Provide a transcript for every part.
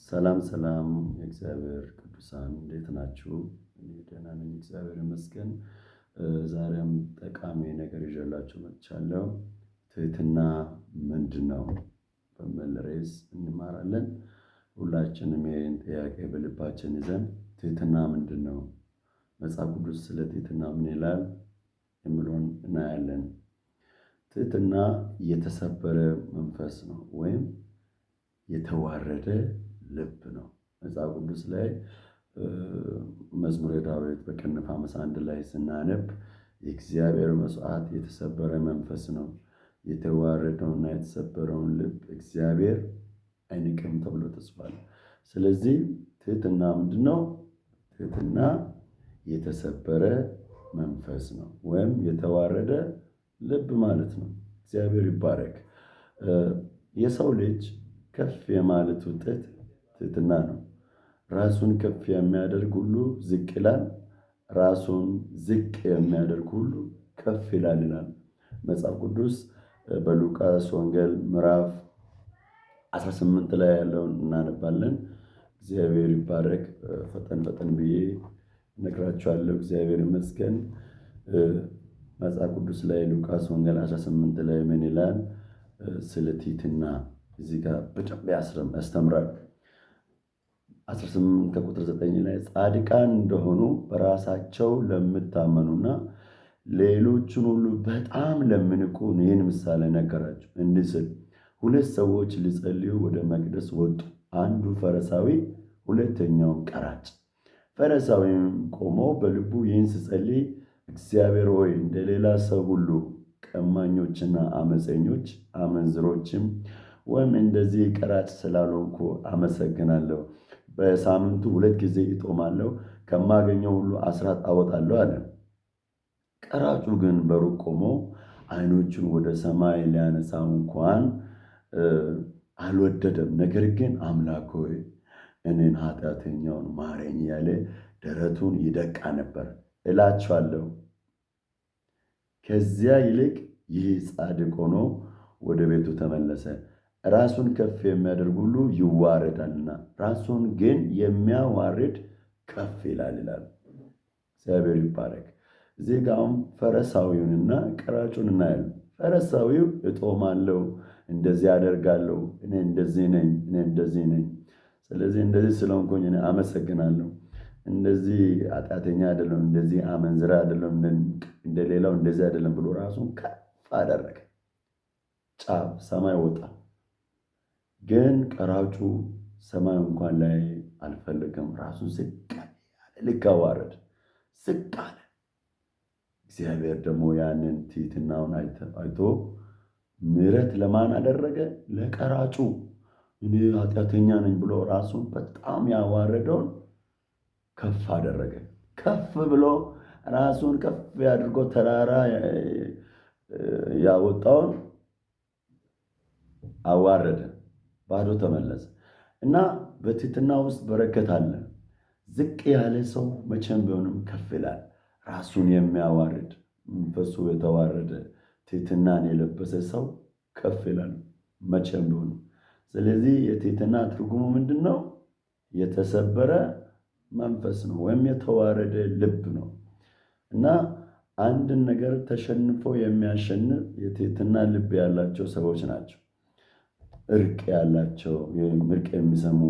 ሰላም ሰላም የእግዚአብሔር ቅዱሳን እንዴት ናችሁ? እኔ ደህና ነኝ፣ እግዚአብሔር ይመስገን። ዛሬም ጠቃሚ ነገር ይዤላችሁ መጥቻለሁ። ትህትና ምንድነው? በሚል ርዕስ እንማራለን። ሁላችንም ይሄን ጥያቄ በልባችን ይዘን ትህትና ምንድነው? መጽሐፍ ቅዱስ ስለ ትህትና ምን ይላል? የሚለውን እናያለን። ትህትና የተሰበረ መንፈስ ነው ወይም የተዋረደ ልብ ነው። መጽሐፍ ቅዱስ ላይ መዝሙረ ዳዊት በቅንፍ 51 ላይ ስናነብ የእግዚአብሔር መስዋዕት የተሰበረ መንፈስ ነው፣ የተዋረደውና የተሰበረውን ልብ እግዚአብሔር አይንቅም ተብሎ ተጽፏል። ስለዚህ ትህትና ምንድነው? ትህትና የተሰበረ መንፈስ ነው ወይም የተዋረደ ልብ ማለት ነው። እግዚአብሔር ይባረክ። የሰው ልጅ ከፍ የማለት ውጤት ትህትና ነው። ራሱን ከፍ የሚያደርግ ሁሉ ዝቅ ይላል፣ ራሱን ዝቅ የሚያደርግ ሁሉ ከፍ ይላል ይላል መጽሐፍ ቅዱስ። በሉቃስ ወንጌል ምዕራፍ 18 ላይ ያለውን እናነባለን። እግዚአብሔር ይባረክ። ፈጠን ፈጠን ብዬ እነግራችኋለሁ። እግዚአብሔር ይመስገን። መጽሐፍ ቅዱስ ላይ ሉቃስ ወንጌል 18 ላይ ምን ይላል? ስለ ትህትና እዚህ ጋር በደንብ ያስተምራል። 18 ከቁጥር 9 ላይ ጻድቃን እንደሆኑ በራሳቸው ለምታመኑና ሌሎችን ሁሉ በጣም ለሚንቁ ይህን ምሳሌ ነገራቸው እንዲህ ሲል፣ ሁለት ሰዎች ሊጸልዩ ወደ መቅደስ ወጡ። አንዱ ፈሪሳዊ፣ ሁለተኛው ቀራጭ። ፈሪሳዊም ቆሞ በልቡ ይህን ሲጸልይ፣ እግዚአብሔር ሆይ እንደሌላ ሰው ሁሉ ቀማኞችና አመፀኞች አመንዝሮችም ወይም እንደዚህ ቀራጭ ስላልሆንኩ አመሰግናለሁ። በሳምንቱ 2 ጊዜ እጦማለሁ፣ ከማገኘው ሁሉ አስራት አወጣለሁ አለ። ቀራጩ ግን በሩቅ ቆሞ ዓይኖቹን ወደ ሰማይ ሊያነሳ እንኳን አልወደደም። ነገር ግን አምላክ ሆይ እኔን ኃጢአተኛውን ማረኝ እያለ ደረቱን ይደቃ ነበር። እላችኋለሁ ከዚያ ይልቅ ይህ ጻድቅ ሆኖ ወደ ቤቱ ተመለሰ። ራሱን ከፍ የሚያደርግ ሁሉ ይዋረዳልና ራሱን ግን የሚያዋርድ ከፍ ይላል ይላል። እግዚአብሔር ይባረክ። እዚህ ጋር አሁን ፈሪሳዊውንና ቀራጩን እናያለን። ፈሪሳዊው እጦማለሁ፣ እንደዚህ አደርጋለሁ፣ እኔ እንደዚህ ነኝ፣ እኔ እንደዚህ ነኝ፣ ስለዚህ እንደዚህ ስለሆንኩኝ እኔ አመሰግናለሁ፣ እንደዚህ ኃጢአተኛ አይደለም፣ እንደዚህ አመንዝራ አይደለም፣ እንደሌላው እንደዚህ አይደለም ብሎ ራሱን ከፍ አደረገ። ጫፍ ሰማይ ወጣ። ግን ቀራጩ ሰማይ እንኳን ላይ አልፈለገም። ራሱን ዝቅ አለ፣ ልክ አዋረድ፣ ዝቅ አለ። እግዚአብሔር ደግሞ ያንን ትህትናውን አይቶ ምሕረት ለማን አደረገ? ለቀራጩ። እኔ ኃጢአተኛ ነኝ ብሎ ራሱን በጣም ያዋረደውን ከፍ አደረገ። ከፍ ብሎ ራሱን ከፍ አድርጎ ተራራ ያወጣውን አዋረደ፣ ባዶ ተመለሰ። እና በትህትና ውስጥ በረከት አለ። ዝቅ ያለ ሰው መቼም ቢሆንም ከፍ ይላል። ራሱን የሚያዋርድ መንፈሱ የተዋረደ ትህትናን የለበሰ ሰው ከፍ ይላል መቼም ቢሆንም። ስለዚህ የትህትና ትርጉሙ ምንድነው? የተሰበረ መንፈስ ነው ወይም የተዋረደ ልብ ነው። እና አንድን ነገር ተሸንፎ የሚያሸንፍ የትህትና ልብ ያላቸው ሰዎች ናቸው። እርቅ ያላቸው፣ እርቅ የሚሰሙ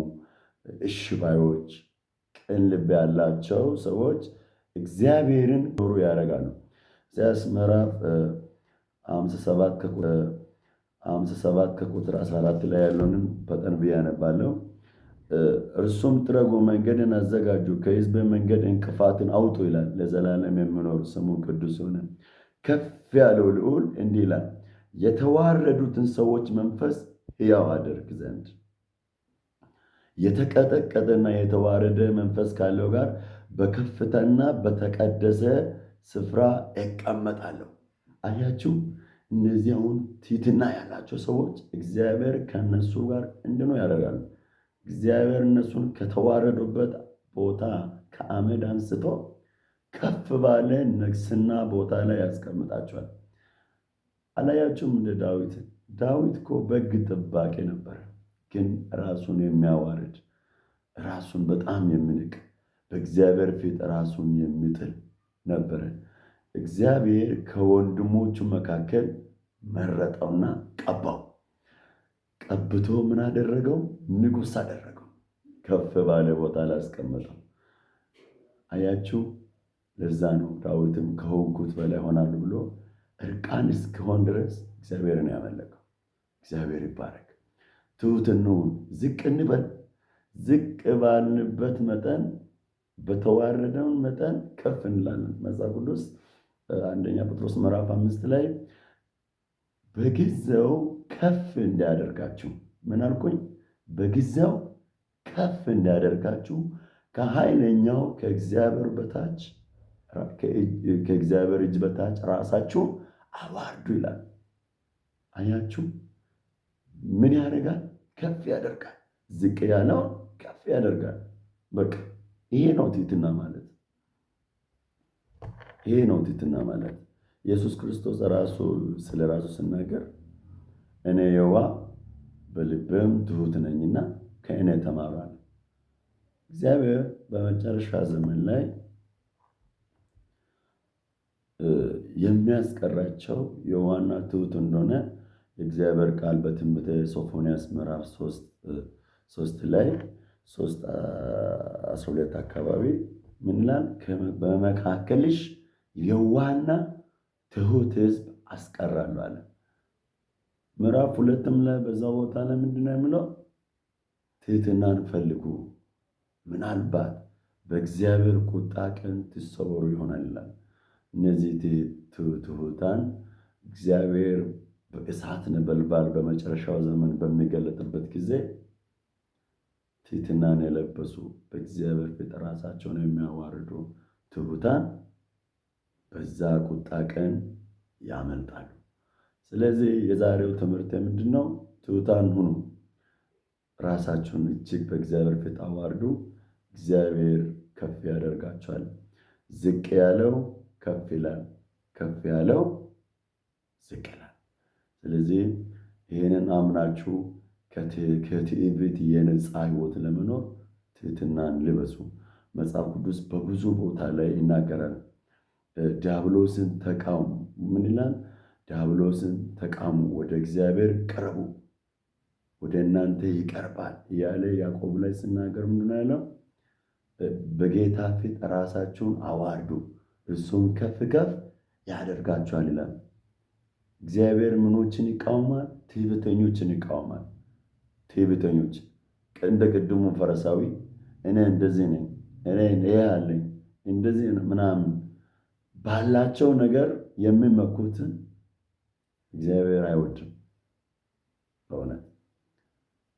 እሺ ባዮች፣ ቅን ልብ ያላቸው ሰዎች እግዚአብሔርን ኖሩ ያደርጋሉ። ኢሳይያስ ምዕራፍ 57 ከቁጥር 14 ላይ ያለውንም ፈጠን ብዬ አነባለሁ። እርሱም ጥረጉ፣ መንገድን አዘጋጁ፣ ከሕዝብ መንገድ እንቅፋትን አውጡ ይላል። ለዘላለም የሚኖር ስሙ ቅዱስ ሆነ። ከፍ ያለው ልዑል እንዲህ ይላል፣ የተዋረዱትን ሰዎች መንፈስ ሕያው አደርግ ዘንድ የተቀጠቀጠና የተዋረደ መንፈስ ካለው ጋር በከፍታና በተቀደሰ ስፍራ እቀመጣለሁ። አያችሁ፣ እነዚህ አሁን ትህትና ያላቸው ሰዎች እግዚአብሔር ከነሱ ጋር እንዲኖር ያደርጋሉ። እግዚአብሔር እነሱን ከተዋረዱበት ቦታ ከአመድ አንስቶ ከፍ ባለ ንግስና ቦታ ላይ ያስቀምጣቸዋል። አላያችሁም እንደ ዳዊት? ዳዊት እኮ በግ ጠባቂ ነበር፣ ግን ራሱን የሚያዋርድ ራሱን በጣም የሚንቅ፣ በእግዚአብሔር ፊት ራሱን የሚጥል ነበረ። እግዚአብሔር ከወንድሞቹ መካከል መረጠውና ቀባው። ቀብቶ ምን አደረገው? ንጉሥ አደረገው። ከፍ ባለ ቦታ ላይ አስቀመጠው። አያችሁ፣ ለዛ ነው ዳዊትም ከሆንኩት በላይ ሆናለሁ ብሎ እርቃን እስኪሆን ድረስ እግዚአብሔርን ያመለከው። እግዚአብሔር ይባረክ። ትሑት እንሁን፣ ዝቅ እንበል። ዝቅ ባልንበት መጠን፣ በተዋረደውን መጠን ከፍ እንላለን። መጽሐፍ ቅዱስ አንደኛ ጴጥሮስ ምዕራፍ 5 ላይ በጊዜው ከፍ እንዲያደርጋችሁ፣ ምን አልኩኝ? በጊዜው ከፍ እንዲያደርጋችሁ ከኃይለኛው ከእግዚአብሔር በታች፣ ከእግዚአብሔር እጅ በታች ራሳችሁ አዋርዱ ይላል። አያችሁ፣ ምን ያደርጋል? ከፍ ያደርጋል። ዝቅ ያለውን ከፍ ያደርጋል። በቃ ይሄ ነው ትሕትና ማለት። ይሄ ነው ትሕትና ማለት። ኢየሱስ ክርስቶስ ራሱ ስለ ራሱ ሲናገር እኔ የዋህ በልብም ትሑት ነኝና ከእኔ ተማሩ አለ። እግዚአብሔር በመጨረሻ ዘመን ላይ የሚያስቀራቸው የዋህና ትሑት እንደሆነ የእግዚአብሔር ቃል በትንቢተ ሶፎንያስ ምዕራፍ 3 ላይ 3:12 አካባቢ ምን ይላል? በመካከልሽ የዋህና ትሑት ሕዝብ አስቀራለሁ አለ። ምዕራፍ 2ም ላይ በዛ ቦታ ላይ ምንድነው የሚለው? ትሕትናን ፈልጉ፣ ምናልባት በእግዚአብሔር ቁጣ ቀን ትሰወሩ ይሆናል ይላል። እነዚህ ትሑታን እግዚአብሔር በእሳት ነበልባል በመጨረሻው ዘመን በሚገለጥበት ጊዜ ትሕትናን የለበሱ፣ በእግዚአብሔር ፊት ራሳቸውን የሚያዋርዱ ትሑታን በዛ ቁጣ ቀን ያመልጣሉ። ስለዚህ የዛሬው ትምህርት ምንድነው? ትሑታን ሁኑ፣ ራሳችሁን እጅግ በእግዚአብሔር ፊት አዋርዱ፣ እግዚአብሔር ከፍ ያደርጋችኋል። ዝቅ ያለው ከፍ ይላል፣ ከፍ ያለው ዝቅ ይላል። ስለዚህ ይህንን አምናችሁ ከትዕቢት የነፃ ሕይወት ለመኖር ትሕትናን ልበሱ። መጽሐፍ ቅዱስ በብዙ ቦታ ላይ ይናገራል። ዲያብሎስን ተቃውሙ። ምን ይላል? ዲያብሎስን ተቃውሙ፣ ወደ እግዚአብሔር ቅረቡ፣ ወደ እናንተ ይቀርባል እያለ ያዕቆብ ላይ ሲናገር ምንድነው ያለው? በጌታ ፊት ራሳችሁን አዋርዱ፣ እሱም ከፍ ከፍ ያደርጋችኋል ይላል። እግዚአብሔር ምኖችን ይቃወማል? ትዕቢተኞችን ይቃወማል። ትዕቢተኞች እንደ ቅድሙ ፈሪሳዊ እኔ እንደዚህ ነኝ፣ እኔ ይሄ አለኝ፣ እንደዚህ ነው ምናምን ባላቸው ነገር የሚመኩትን እግዚአብሔር አይወድም። በእውነት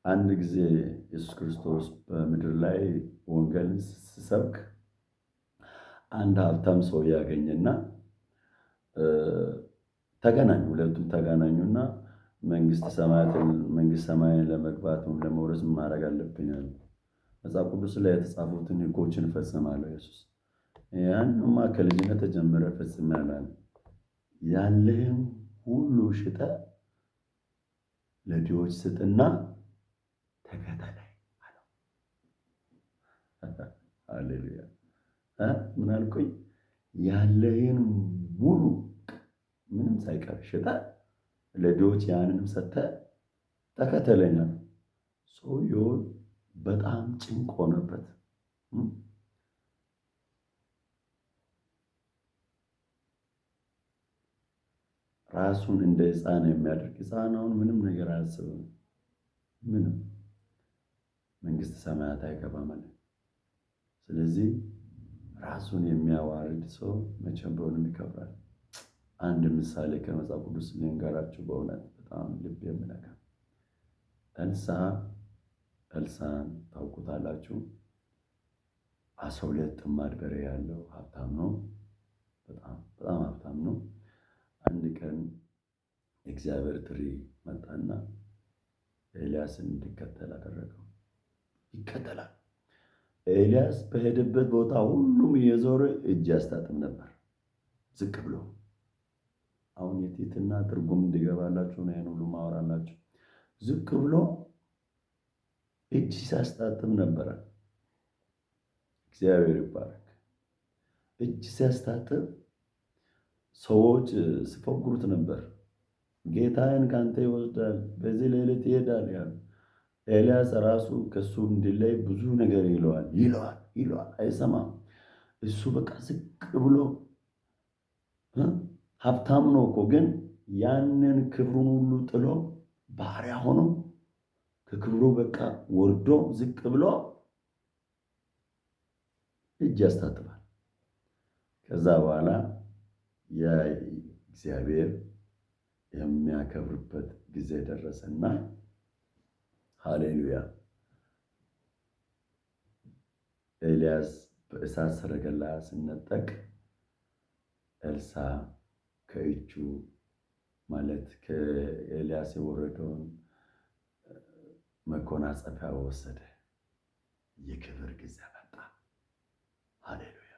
አንድ ጊዜ ኢየሱስ ክርስቶስ በምድር ላይ ወንጌልን ሲሰብክ አንድ ሀብታም ሰው ያገኘና ተገናኙ። ሁለቱም ተገናኙና መንግስተ ሰማያትን ለመግባት ወይም ለመውረስ ምን ማድረግ አለብኝ አለ። መጽሐፍ ቅዱስ ላይ የተጻፉትን ሕጎችን ፈጽማለሁ ኢየሱስ። ያንማ ከልጅነት ተጀምረ ፈጽሜያለሁ አለ። ያለህን ሁሉ ሽጠህ ለድሆች ስጥና ተከተለኝ አለው። ሃሌሉያ። ምን አልኩኝ? ያለህን ሙሉ ምንም ሳይቀር ሽጠህ ለድሆች ያንንም ሰጥተህ ተከተለኝ አለው። ሰውየው በጣም ጭንቅ ሆነበት። ራሱን እንደ ሕፃን የሚያደርግ፣ ሕፃን አሁን ምንም ነገር አያስብም። ምንም መንግስተ ሰማያት አይገባም አለ። ስለዚህ ራሱን የሚያዋርድ ሰው መቼም ቢሆንም ይከብራል። አንድ ምሳሌ ከመጽሐፍ ቅዱስ ልንገራችሁ፣ በእውነት በጣም ልብ የሚነካ። ኤልሳዕን ታውቁታላችሁ። 12 ጥማድ በሬ ያለው ሀብታም ነው። በጣም በጣም ሀብታም ነው። አንድ ቀን የእግዚአብሔር ጥሪ መጣና ኤልያስን እንዲከተል አደረገው። ይከተላል። ኤልያስ በሄደበት ቦታ ሁሉም እየዞረ እጅ ያስታጥብ ነበር፣ ዝቅ ብሎ። አሁን የትህትና ትርጉም እንዲገባላችሁ ነው ይሄን ሁሉ ማወራላችሁ። ዝቅ ብሎ እጅ ሲያስታጥብ ነበረ። እግዚአብሔር ይባረክ። እጅ ሲያስታጥብ ሰዎች ሲፎግሩት ነበር። ጌታዬን ከአንተ ይወስዳል፣ በዚህ ሌሊት ይሄዳል ያሉ። ኤልያስ ራሱ ከሱ እንዲለይ ብዙ ነገር ይለዋል ይለዋል ይለዋል፣ አይሰማም። እሱ በቃ ዝቅ ብሎ፣ ሀብታም ነው እኮ፣ ግን ያንን ክብሩን ሁሉ ጥሎ ባሪያ ሆኖ ከክብሩ በቃ ወርዶ ዝቅ ብሎ እጅ ያስታጥባል። ከዛ በኋላ የእግዚአብሔር የሚያከብርበት ጊዜ ደረሰና ሃሌሉያ፣ ኤልያስ በእሳት ሰረገላ ሲነጠቅ ኤልሳ ከእጁ ማለት ከኤልያስ የወረደውን መጎናጸፊያ ወሰደ። የክብር ጊዜ መጣ። ሃሌሉያ፣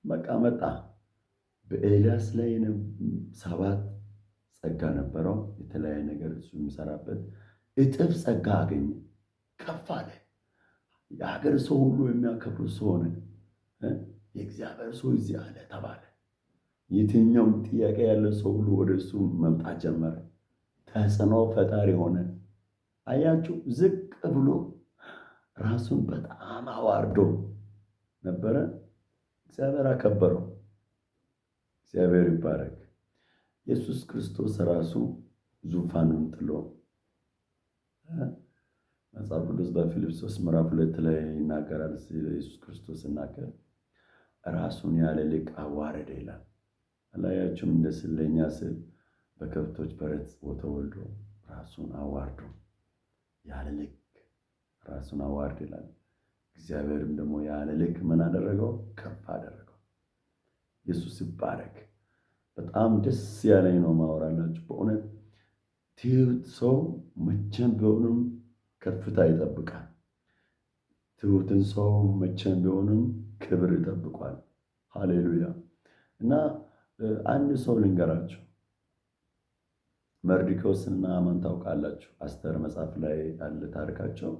በቃ መጣ። በኤልያስ ላይ 7 ጸጋ ነበረው። የተለያየ ነገር እሱ የሚሰራበት እጥፍ ጸጋ አገኘ። ከፍ አለ። የሀገር ሰው ሁሉ የሚያከብሩ ሰው ሆነ። የእግዚአብሔር ሰው እዚህ አለ ተባለ። የትኛውም ጥያቄ ያለ ሰው ሁሉ ወደ እሱ መምጣት ጀመረ። ተጽዕኖ ፈጣሪ ሆነ። አያችሁ፣ ዝቅ ብሎ ራሱን በጣም አዋርዶ ነበረ። እግዚአብሔር አከበረው። እግዚአብሔር ይባረክ። ኢየሱስ ክርስቶስ ራሱ ዙፋኑን ጥሎ፣ መጽሐፍ ቅዱስ በፊልጵስዩስ ምዕራፍ 2 ላይ ይናገራል። ኢየሱስ ክርስቶስ ሲናገር ራሱን ያለ ልክ አዋረደ ይላል። አላያችሁም? እንደ ስለኛ ስል በከብቶች በረት ተወልዶ ራሱን አዋርዶ ያለ ልክ ራሱን አዋርድ ይላል። እግዚአብሔርም ደግሞ ያለ ልክ ምን አደረገው? ከፍ አደረገው። ኢየሱስ ይባረክ። በጣም ደስ ያለኝ ነው ማወራላችሁ። በእውነት ትሁት ሰው መቼም ቢሆንም ከፍታ ይጠብቃል። ትሁትን ሰው መቼም ቢሆንም ክብር ይጠብቋል። ሃሌሉያ። እና አንድ ሰው ልንገራችሁ፣ መርዶክዮስና ሃማን ታውቃላችሁ። አስቴር መጽሐፍ ላይ ያለ ታሪካቸው።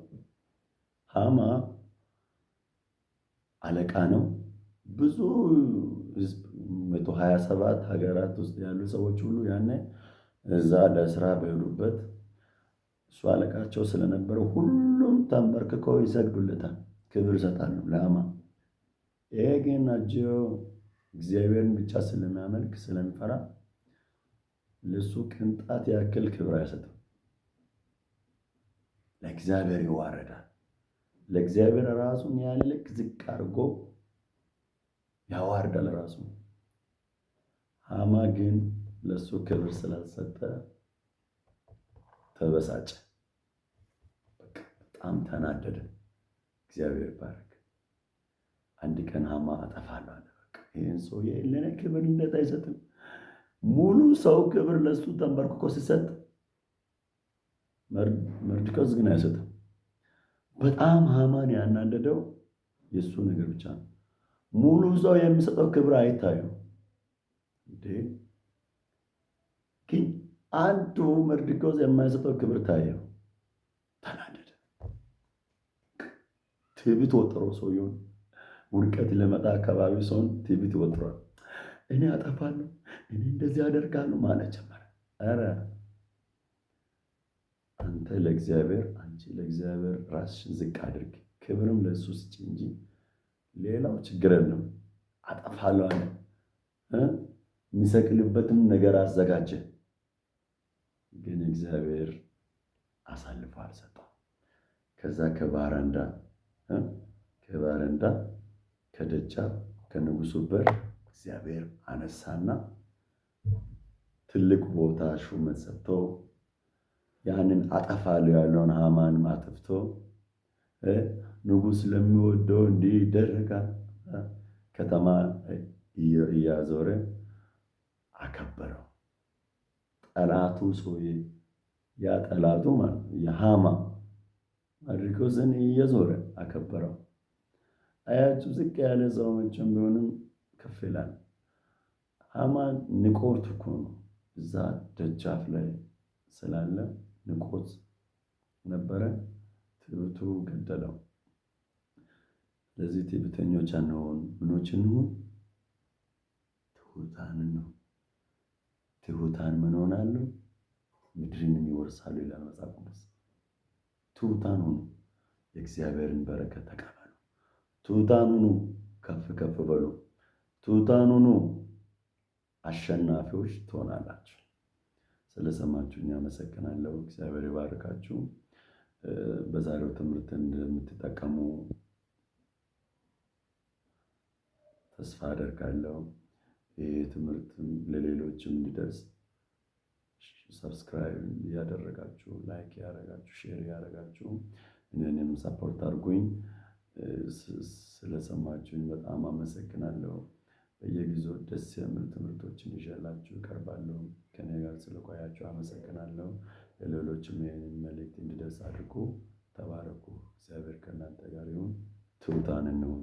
ሃማ አለቃ ነው። ብዙ ህዝብ 127 ሀገራት ውስጥ ያሉ ሰዎች ሁሉ ያኔ እዛ ለስራ በሄዱበት እሱ አለቃቸው ስለነበረ ሁሉም ተንበርክከው ይሰግዱለታል፣ ክብር ይሰጣሉ ለሃማ። ይሄ ግን አጅሬው እግዚአብሔርን ብቻ ስለሚያመልክ ስለሚፈራ ለሱ ቅንጣት ያክል ክብር አይሰጥም። ለእግዚአብሔር ይዋረዳል። ለእግዚአብሔር ራሱን ያለ ልክ ዝቅ አድርጎ ያዋርዳል ራሱን። ሃማ ግን ለሱ ክብር ስላልሰጠ ተበሳጨ። በቃ በጣም ተናደደ። እግዚአብሔር ይባረክ። አንድ ቀን ሃማ አጠፋለሁ አለ። በቃ ይሄን ሰውዬ ለኔ ክብር እንዴት አይሰጥም? ሙሉ ሰው ክብር ለሱ ተንበርክኮ ሲሰጥ መርዶክዮስ ግን አይሰጥም። በጣም ሃማን ያናደደው የሱ ነገር ብቻ ነው። ሙሉ ሰው የሚሰጠው ክብር አይታየው እንዴ? ግን አንዱ መርዶክዮስ የማይሰጠው ክብር ታየው። ተናደደ። ትዕቢት ወጥሮ ሰውየውን፣ ውድቀት ለመጣ አካባቢ ሰውን ትዕቢት ወጥሯል። እኔ አጠፋለሁ፣ እኔ እንደዚህ አደርጋለሁ ማለት ጀመረ። ኧረ አንተ ለእግዚአብሔር፣ አንቺ ለእግዚአብሔር ራስሽን ዝቅ አድርጊ፣ ክብርም ለእሱ ስጪ እንጂ ሌላው ችግር የለም። አጠፋለሁ አለ። የሚሰቅልበትም ነገር አዘጋጀ። ግን እግዚአብሔር አሳልፎ አልሰጠውም። ከዛ ከባረንዳ ከደጃፍ ከንጉሱ በር እግዚአብሔር አነሳና ትልቅ ቦታ ሹመት ሰጥቶ ያንን አጠፋለሁ ያለውን ሃማን አጥፍቶ ንጉስ ለሚወደው እንዲህ ይደረጋል፣ ከተማ እያዞረ አከበረው። ጠላቱ ሰውዬ፣ ያ ጠላቱ ማለት ነው የሃማ፣ መርዶክዮስን እየዞረ አከበረው። አያችሁ፣ ዝቅ ያለ ሰው መቼም ቢሆንም ከፍ ይላል። ሃማ ንቆት እኮ ነው። እዛ ደጃፍ ላይ ስላለ ንቆት ነበረ። ትዕቢቱ ገደለው። ስለዚህ ትዕቢተኞች አንሁን፣ ምኖች እንሁን? ትሑታን እንሁን። ትሑታን ምን ሆናሉ? ምድርንም ይወርሳሉ ይላል መጽሐፍ ቅዱስ። ትሑታን ሁኑ፣ የእግዚአብሔርን በረከት ተቀበሉ። ትሑታን ሁኑ፣ ከፍ ከፍ በሉ። ትሑታን ሁኑ፣ አሸናፊዎች ትሆናላችሁ። ስለሰማችሁኝ አመሰግናለሁ። እግዚአብሔር ይባርካችሁ። በዛሬው ትምህርት እንደምትጠቀሙ ተስፋ አደርጋለሁ። ይህ ትምህርትም ለሌሎችም እንዲደርስ subscribe እያደረጋችሁ፣ like እያደረጋችሁ፣ share እያደረጋችሁ እኔንም support አድርጉኝ። ስለሰማችሁኝ በጣም አመሰግናለሁ። በየጊዜው ደስ የሚል ትምህርቶችን ይዤላችሁ እቀርባለሁ። ከእኔ ጋር ስለቆያችሁ አመሰግናለሁ። ለሌሎችም ይህንን መልእክት እንዲደርስ አድርጉ። ተባረኩ። እግዚአብሔር ከእናንተ ጋር ይሁን። ትሑታን እንሁን።